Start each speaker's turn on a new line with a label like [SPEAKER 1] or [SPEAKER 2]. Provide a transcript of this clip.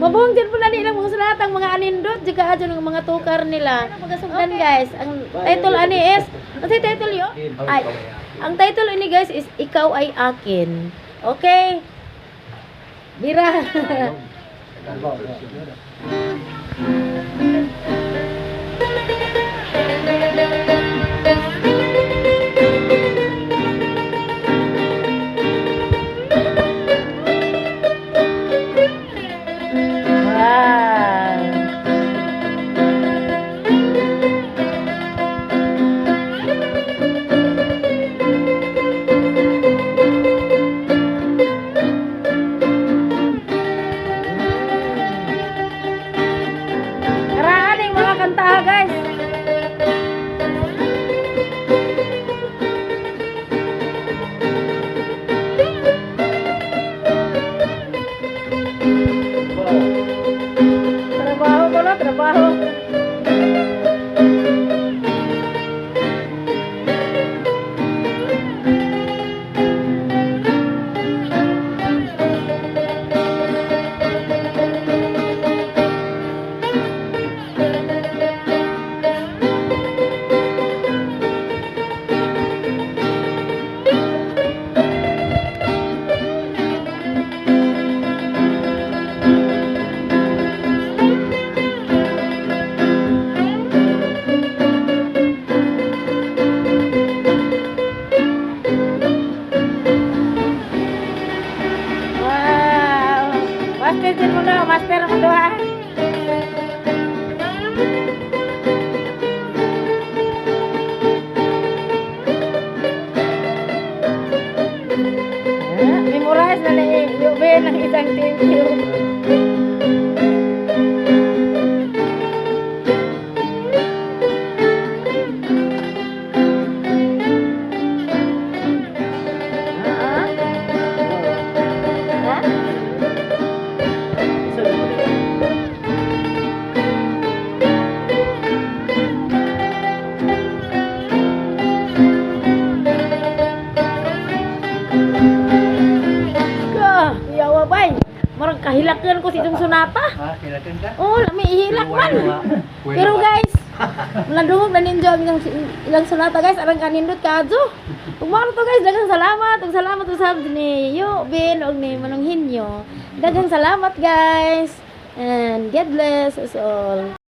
[SPEAKER 1] Mabuhong din po na nilang mga sunatang mga anindot jud kaadyo ng mga tukar nila. Pagasugdan, guys. Ang title ani is, ang title yo? Ay, ang title ini, guys, is "Ikaw Ay Akin." Okay? Bira. Wow. Karaan yung mga kanta, guys. Trabaho ko na, trabaho. Wow. Master din mo na, master mo doha. Ah, memorize na ni Yube ng isang thank you. Ah, ah. Ha? Ka, yawa bay. Marang kahilakan ko si itong sunata.
[SPEAKER 2] Ha, hilakan ka?
[SPEAKER 1] Oo, lami ihilak man. Pero guys, nadungog na ninyo ang ilang sunata, guys, arang kanindot kaadyo. Ug mao na to, guys, daghang salamat. Ug salamat usab ni Yo Ben ug ni Manong Hinyo. Daghang salamat, guys. And God bless us all.